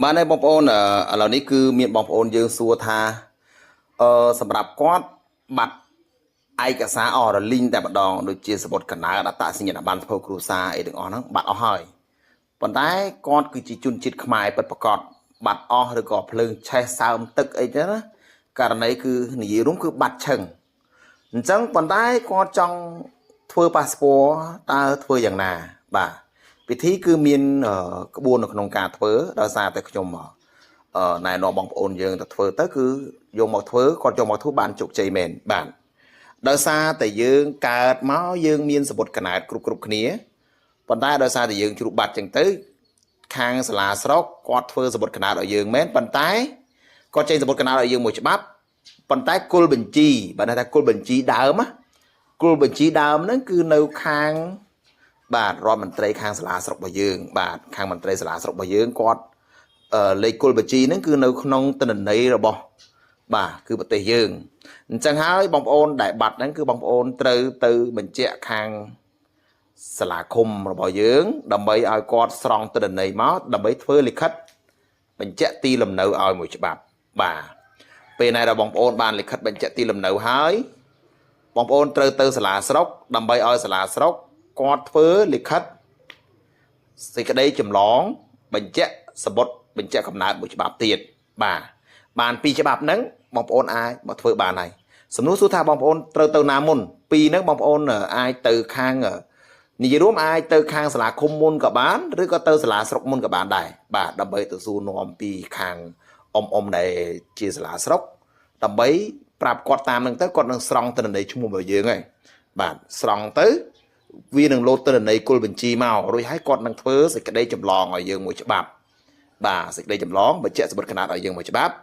បាទហើយបងប្អូនឥឡូវនេះគឺមានបងប្អូនយើងសួរថាអឺសម្រាប់គាត់បាត់ឯកសារអស់រលីងតែម្ដងដូចជាសបុតកណើអត្តសញ្ញាណប័ណ្ណសភៅគ្រួសារអីទាំងអស់ហ្នឹងបាត់អស់ហើយប៉ុន្តែគាត់គឺជាជនជាតិខ្មែរពិតប្រាកដបាត់អស់ឬក៏ភ្លើងឆេះសើមទឹកអីចឹងណាករណីគឺនិយាយរួមគឺបាត់ឈឹងអញ្ចឹងប៉ុន្តែគាត់ចង់ធ្វើប៉ាសពតតើធ្វើយ៉ាងណាបាទពិធីគឺមានក្បួននៅក្នុងការធ្វើដោយសារតែខ្ញុំណែនាំបងប្អូនយើងទៅធ្វើទៅគឺយកមកធ្វើគាត់យកមកធ្វើបានជោគជ័យមែនបាទដោយសារតែយើងកើតមកយើងមានសបុតកណែតគ្រប់គ្រប់គ្នាប៉ុន្តែដោយសារតែយើងជ្រុះបាត់ចឹងទៅខាងសាលាស្រុកគាត់ធ្វើសបុតកណែតឲ្យយើងមែនប៉ុន្តែគាត់ចេញសបុតកណែតឲ្យយើងមួយច្បាប់ប៉ុន្តែគុលបញ្ជីបើថាគុលបញ្ជីដើមណាគុលបញ្ជីដើមហ្នឹងគឺនៅខាងបាទរដ្ឋមន្ត្រីខាងសាលាស្រុករបស់យើងបាទខាងមន្ត្រីសាលាស្រុករបស់យើងគាត់លេខគុលបញ្ជីហ្នឹងគឺនៅក្នុងទិន្នន័យរបស់បាទគឺប្រទេសយើងអញ្ចឹងហើយបងប្អូនដែលបាត់ហ្នឹងគឺបងប្អូនត្រូវទៅបញ្ជាក់ខាងសាលាឃុំរបស់យើង ដើម្បីឲ្យគាត់ស្រង់ទិន្នន័យមកដើម្បីធ្វើលិខិតបញ្ជាក់ទីលំនៅឲ្យមួយច្បាប់បាទពេលណាដែលបងប្អូនបានលិខិតបញ្ជាក់ទីលំនៅហើយបងប្អូនត្រូវទៅសាលាស្រុកដើម្បីឲ្យសាលាស្រុកគាត់ធ្វើលិខិតសេចក្តីចម្លងបញ្ជាក់សបុតបញ្ជាក់កំណើតមួយច្បាប់ទៀតបាទបានពីរច្បាប់ហ្នឹងបងប្អូនអាចមកធ្វើបានហើយសំណួរសួរថាបងប្អូនត្រូវទៅណាមុនពីរហ្នឹងបងប្អូនអាចទៅខាងនិយាយរួមអាចទៅខាងសាលាឃុំមុនក៏បានឬក៏ទៅសាលាស្រុកមុនក៏បានដែរបាទដើម្បីទៅសួរនាំពីខាងអ៊ំដែលជាសាលាស្រុកដើម្បីប្រាប់គាត់តាមហ្នឹងទៅគាត់នឹងស្រង់ទិន្នន័យឈ្មោះរបស់យើងហើយបាទស្រង់ទៅវានឹងលោតទិន្នន័យគុលបញ្ជីមករួចហើយគាត់នឹងធ្វើសេចក្តីចម្លងឲ្យយើងមួយច្បាប់បាទសេចក្តីចម្លងបញ្ជាក់សម្បត្តិຂະຫນាតឲ្យយើងមួយច្បាប់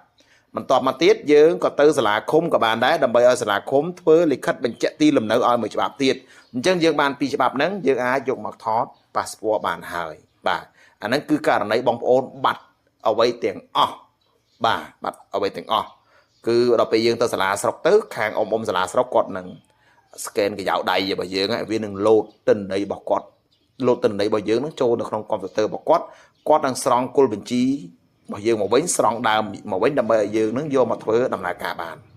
បន្ទាប់មកទៀតយើងក៏ទៅសាលាឃុំក៏បានដែរដើម្បីឲ្យសាលាឃុំធ្វើលិខិតបញ្ជាក់ទីលំនៅឲ្យមួយច្បាប់ទៀតអញ្ចឹងយើងបានពីរច្បាប់ហ្នឹងយើងអាចយកមកថតប៉ាសពតបានហើយបាទអាហ្នឹងគឺករណីបងប្អូនបាត់អ្វីទាំងអស់បាទបាត់អ្វីទាំងអស់គឺដល់ពេលយើងទៅសាលាស្រុកទៅខាងអ៊ំសាលាស្រុកគាត់នឹង scan ក្រយៅដៃរបស់យើងហើយវានឹងលោតទិន្នន័យរបស់គាត់លោតទិន្នន័យរបស់យើងនឹងចូលនៅក្នុងកុំព្យូទ័ររបស់គាត់គាត់នឹងស្រង់គុលបញ្ជីរបស់យើងមកវិញស្រង់ដើមមកវិញដើម្បីឲ្យយើងនឹងយកមកធ្វើដំណើរការបាន។